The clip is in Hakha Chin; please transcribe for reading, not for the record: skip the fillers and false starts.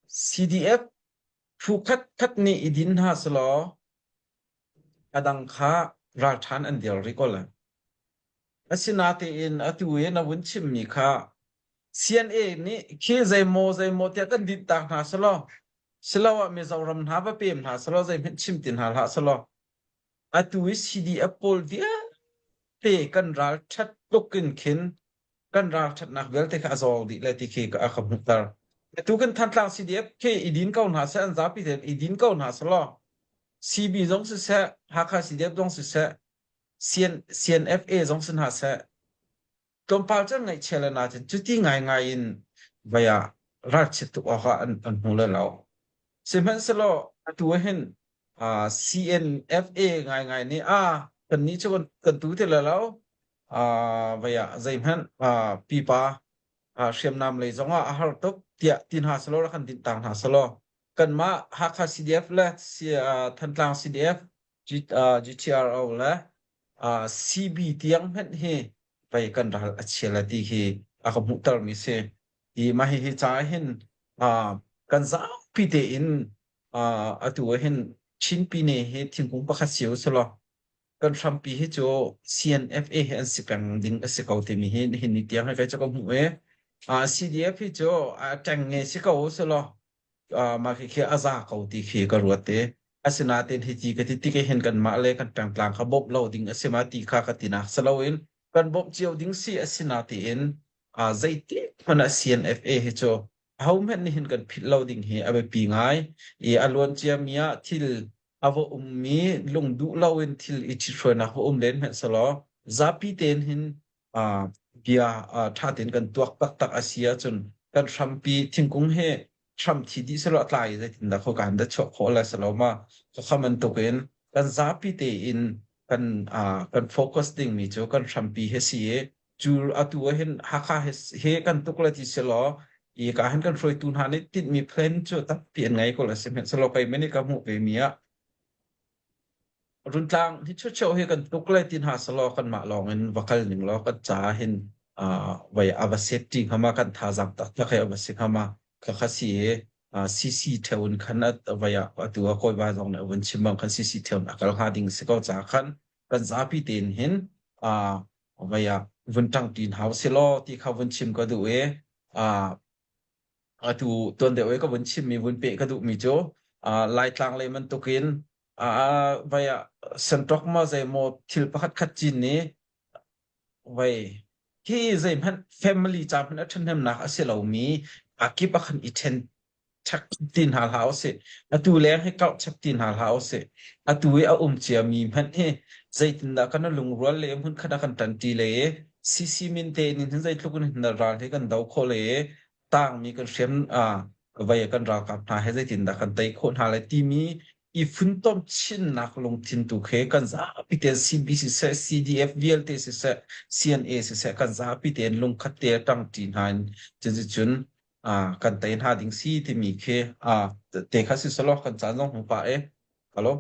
CDF phu khatkhat nih i din hna selaw a dang kha ralṭhan an dir rih ko lai. Asinain atu i na vun chimmi kha CNA nih khi zeimaw zeimaw tiah kan dinhtak hna selaw siloah Mizoram hna va pem hna selaw zeihmanh chim ti hna hlah selaw atu i CDF pawl vialte kan ralṭhat tluk in khin kan ralṭhatnak vialte kha a zawng dih lai ti khi a ka hmuhter. Atu kan Thantlang CDF khi i din ko hna seh, an zapi tein i din ko hna selaw CB zong siseh, Hakha CDF zong siseh, CN, CNFA zong si hna seh, tlawmpal cu an ngaihchia le nain cuti ngaingai in vai ah ralchiat tuk awk ah an, an hmu le lo. Sihmanhsehlaw atu ah hin uh, CNFA ngaingai nih a kannih cu kan, kan tu ti le lo uh, vai ah zeihmanh uh, pipa uh, hriamnam lei zong ah a har tuk tiah ti hna selaw rak kan dinh tang hna selaw kanmah Hakha CDF le uh, Thantlang CDF G, uh, GTRO le uh, CB tiang hmanh hi pei kan ral a chia la ti hi a ka hmuhtermi si. I mah hihi ca hin uh, kan zapi tein uh, atu ah hin Chin Pine hi thingkung pakhat si u selaw kan hrampi hi cu CNFA hi an si peng ding a si ko timi hi nihin ni tiang hi kai cu ka hmuh i uh, CDF hi cu a ṭeng nge si ko u selaw mah khi a za ko ti khi ka ruat i asinain hiti ka ti tik hin kanmah le kan pengtlang kha bawmh lo ding a si ma ti kha ka tinak si loin kan bawmh cio ding si a si na tiin zeitik hmanh ah CNFA hi cu ahohmanh nih hin kan philh lo ding hi a biapi ngai i a luan ciami ah thil a va ummi lungduh loin thil i ṭhithruainak va um len hmanh selaw zapi tein hin bia ṭha tein kan tuak taktak a si ahcun kan hrampi thingkung hi hram thi dih selaw a tlai i zeitindah khoika in dah chuah khawh lai selaw ma khakha bantukin kan zapi tein kan kan focus dingmi cu kan hrampi hi si i cu atu ah hin Hakha he kan tuk le ti selaw i ka hin kan hruaitu hna nih tinhmi plan cu tampi an ngei ko la sihmanhsehlaw keimah nih ka hmuh ve mi ah Runtlang hi cheucheu hi kan tuk le ti hna selaw kanmah lawng in va kal ning law kan ca hin vai a va safety hnga ma kan thazaang taktak he a va si hnga ma khakha si i CC theo in khan vai ah atu a kawiva zong nih a vun chim bang khan CC theo in a kal hnga ding si ko ca khan kan zapi tein hin vai ah vun ṭang ṭin hau si law ti kha vun chim ka duh i atu tuan deuh i ka vun chimmi vun peh ka duhmi cu Laitlang lei bantukin vai ah senṭok ma zeimaw thil pakhat khat cin nih vai hi zeihmanh family ca hmanh a ṭhahnemnak a si lomi a kip ah khan i ṭhen chak ti hna hlah usih. Atu leng hi kauh chap ti hna hlah usih. Atu i a um ciami hmanh hi zeitindah kan lungrual le hmunkhat ah kan ṭanṭi le i CC min te in hin zeitluk in hin ral hi kan do khawh le i tangmi kan hriam vai kan ralkap hna he zeitindah kan tei khawh hna lai timi i funtom chinnak lungthin tu khi kan zapi tein CB siseh CDF vialte siseh CNA siseh kan zapi tein lungkhat te ṭangṭi hna in cuticun kan tei hna ding si timi khi te kha si selaw kan caan zong hmu pah e. Halo.